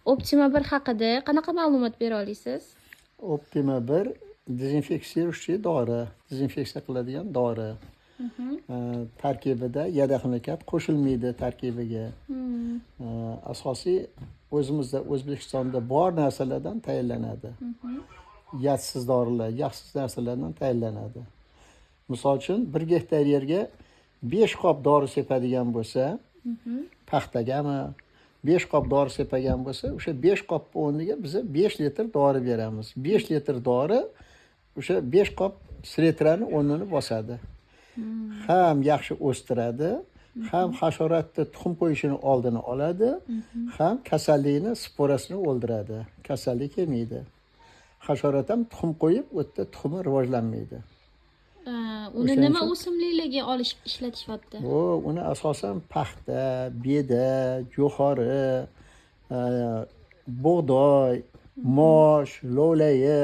Optima 1 haqida qanaqa ma'lumot bera olasiz? Optima 1 дезинфицирующий dori, dezinfeksiya qiladigan dori. Tarkibida ядохимикат qo'shilmaydi tarkibiga. Asosiy o'zimizda, O'zbekistonda bor narsalardan tayyorlanadi. Яд siz dorilar, yaxsiz narsalardan tayyorlanadi. Misol uchun, 1 gektar yerga 5 qop dori sepadigan bo'lsa, paxtagami, 5 qop dori sepagan bo'lsa, o'sha 5 qop o'rniga biza 5 litr dori beramiz. 5 litr dori o'sha 5 qop seletrani o'rnini bosadi. Ham yaxshi o'stiradi, ham hasharotni tuxum qo'yishini oldini oladi, ham kasallikni sporasini o'ldiradi. Kasallik kelmaydi. Hasharot ham tuxum qo'yib, u yerda tuxumi rivojlanmaydi. Uni O'shaning nima uchun- o'simliklarga olishib ishlatishyapti? Bu uni asosan paxta, beda, jo'xori, bug'doy, mosh, lovlayi,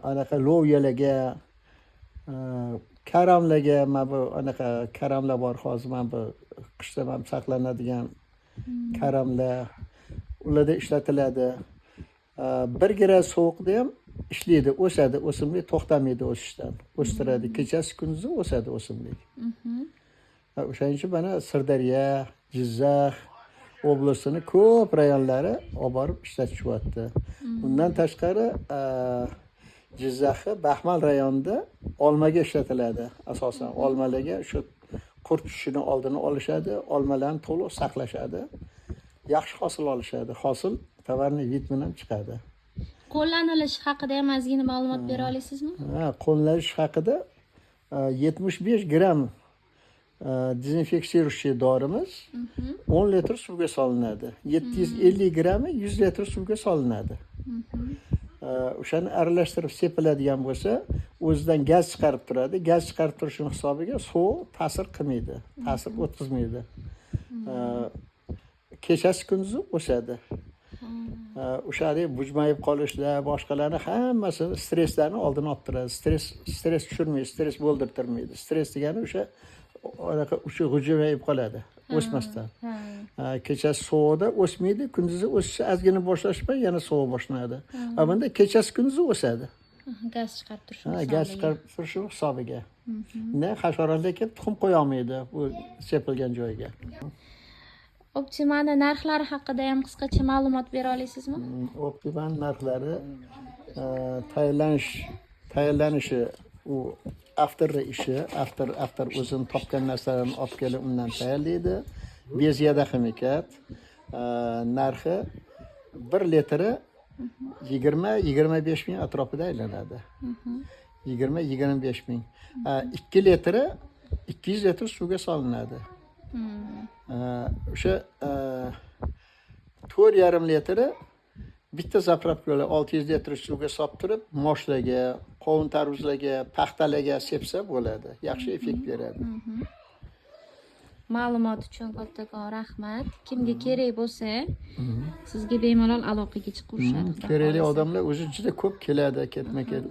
anaqa loviyalarga, karamlarga, mana bu anaqa karamlar bor hozir, mana bu qishda mana saqlanadigan karamlar, ularda ishlatiladi. 1 gradus sovuqda ham ishlaydi, o'sadi, o'simlik to'xtamaydi o'sishdan, o'stiradi, kechasi kunduzi o'sadi o'simlik. O'shaning uchun mana Sirdaryo, Jizzax oblastini ko'p rayonlari olib borib ishlatishyapti. Undan tashqari, Jizzaxni Baxmal rayonida olmaga ishlatiladi. Asosan olmalarga shu qurt tushishini oldini olishadi, olmalarni to'liq saqlashadi, yaxshi hosil olishadi. Hosil товарный вид bilan chiqadi. Qo'llanilishi haqida ham ozgina ma'lumot bera olasizmi? Ha, qo'llanish haqida 75 gramm дезинфицирующий dorimiz 10 litr suvga solinadi. 750 grammi 100 litr suvga solinadi. O'shani aralashtirib sepiladigan bo'lsa, o'zidan gaz chiqarib turadi. Gaz chiqarib turishini hisobiga sovuq ta'sir qilmaydi, ta'sir o'tkazmaydi. Kechasi kunduzi o'sadi. O'sha haligi bujmayib qolishlar, boshqalarni hammasini, stresslarni oldini olib turadi. Stress tushirmaydi, stress bo'ldirtirmaydi. Stress degani o'sha anaqa uchi g'ujamayib qoladi o'smasdan. Kechasi sovuqda o'smaydi, kunduzi o'sishi ozgina boshlashmay yana sovuq boshlanadi. A bunda kechasi kunduzi o'sadi. Gaz chiqarib turishi Ha, gaz chiqarib turishi hisobiga. Ne hasharotlar kelib tuxum qo'yolmaydi bu sepilgan joyga. Optimani narxlari haqida ham qisqacha ma'lumot bera olasizmi? Optimani narxlari, tayyorlanishi u avtorni ishi, avtor o'zini topgan narsalarini olib kelib, undan tayyorlaydi. Без ядохимикат. Narxi 1 litri 20-25 ming atrofida aylanadi. 20-25 ming. 2 litri 200 litr suvga solinadi. O'sha 4,5 litri bitta заправка 600 litr suvga solib turib, moshlarga, qovun tarvuzlarga, paxtalarga sepsa bo'ladi. Yaxshi effekt beradi. Ma'lumot uchun kattakon rahmat. Kimga kerak bo'lsa, sizga bemalol aloqaga chiqaverishadi, Xudo Kerakli xohlasa. odamlar o'zi juda ko'p keladi ketma ket.